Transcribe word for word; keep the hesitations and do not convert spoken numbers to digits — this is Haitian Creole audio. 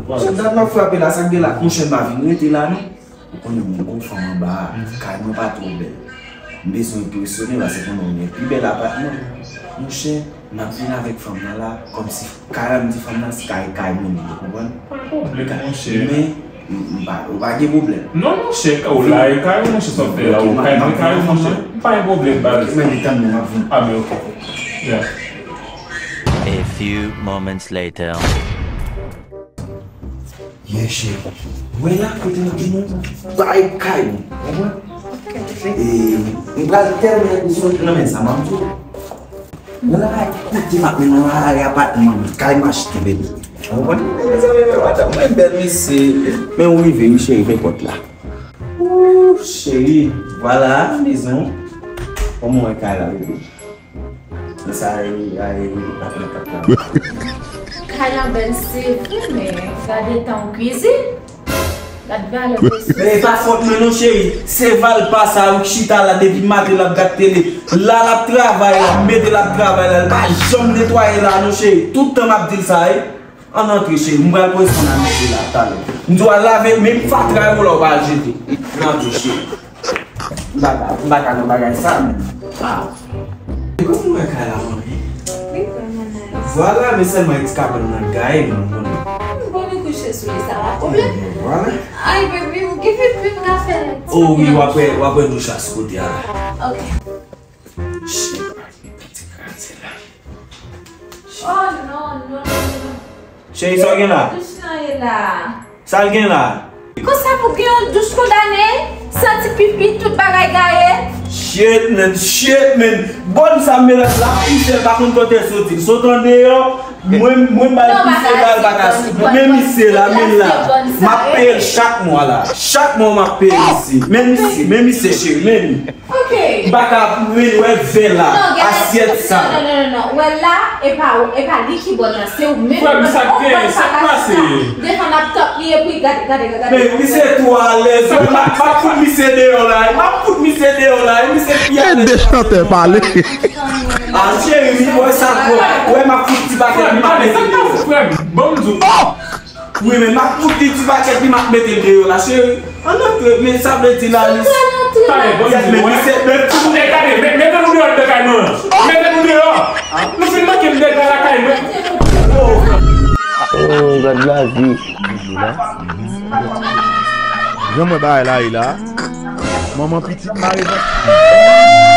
Chèf, dat m ap frape la, sa k gen la? Monchè, m pa vin rete la, non. Ou konnen mwen gon fanm anba a, kay mwen pa twò bèl. M bezwen enpresyone l, paske konnen mwen gen pi bèl apatman. Monchè, m ap vin avèk fanm nan la, kòmsi kay la, m di fanm nan, se kay, kay mwen li ye, konprann? Pa pwoblèm, monchè. Men, m, m pa, ou pa gen pwoblèm. Non, monchè, ou la, e kay ou, monchè, sa w fè la, ou kay mwen, kay ou, monchè. M pa gen pwoblèm, baz. Men, men, tann mwen, m ap vin. Ah, men, ok. Yeah. A few moments later. Yeah, cheri. Wè la, kote nou te nan bay kay nou. Ou konprann? E, m pral tèlman enpresyone nan men sa, m ap di w. Wè la, kote m ap mennen w la, e apatman m, kay m achte, baby. Ou konprann? Mezanmi, men madanm mwen bèl, mesye. Men ou rive, wi, cheri, men pòt la. Ooh, cheri, vwala, mezon. Kòman w wè kay la, baby? Sa e, a e, a e, a e. Kay la bèl, se vre, men gade tan w kwizin. Gad valè mesye. Men e pa fòt mwen non, cheri. Se Valpa sa wi k chita la depi maten l ap gad tele. La l ap travay la, m mete l ap travay la. Li pa janm netwaye la non, cheri. Tout tan m ap di l sa, wi. Ann antre, cheri. M pral koresponn a mesye la talè. M di w al lave, men fatra yo la w pa al jete. Ann antre, cheri. M pa ka, m pa ka nan bagay sa, men. Ah. E kòman w wè kay la, manmi? Li vrèman nice. Vwala, men sèlman e ti kabann nan gaye, men m konnen. M bon, nou kouche sou li, sa pa pwoblèm. Vwala. Ay, baby, ou gen pipi m ka fè. Oh wi, w ap wè, w ap wè douch la sou kote a la. Ok. Shit, pa gen piti kraze la. Oh, non, non, non, non. Cheri, sa w gen la? Douch lan ye la. Sa l gen la? Konsa pou gen yon douch kondane, santi pipi, tout bagay gaye. Shit, man, shit, man. Bòn sa melanj la, pise l pa konn kote l soti. L sot andeyò, mwen, mwen ba l pise la, l pa ka soti. Men misye la, men la. M ap peye l chak mwa la. Chak mwa m ap peye misye. Men misye, men misye cheri, men li. Ok. M pa ka ap rele wè vè la, asyèt sa. Non, non, non, non, non. Wè la, e pa ou, e pa li ki bòn nan, se ou menm. Frè m, sa k genyen, sa k pase? Devan laptop li, epi gade, gade, gade. Men misye twò alèz, m ap, m ap fout misye deyò la, m ap fout misye deyò la, misye pi alèz. Kite chantè pale. Ah, cheri, mi wè sa twòp. Wè, m ap fout ti pakèt, m ap mete deyò. Frè m, ban m di w. Wi, men m ap fout li ti pakèt li, m ap mete l deyò la, cheri. Ann antre, men sa vle di la, li. Talè, bon, yes, men li se, men ti moun. Ey, talè, mete nou deyò de kay mwen. Mete nou deyò. Nou fin manke m deja lakay mwen. Oh, gad lavi. Jan mwen bagay la ye la. Manman pitit mare vant.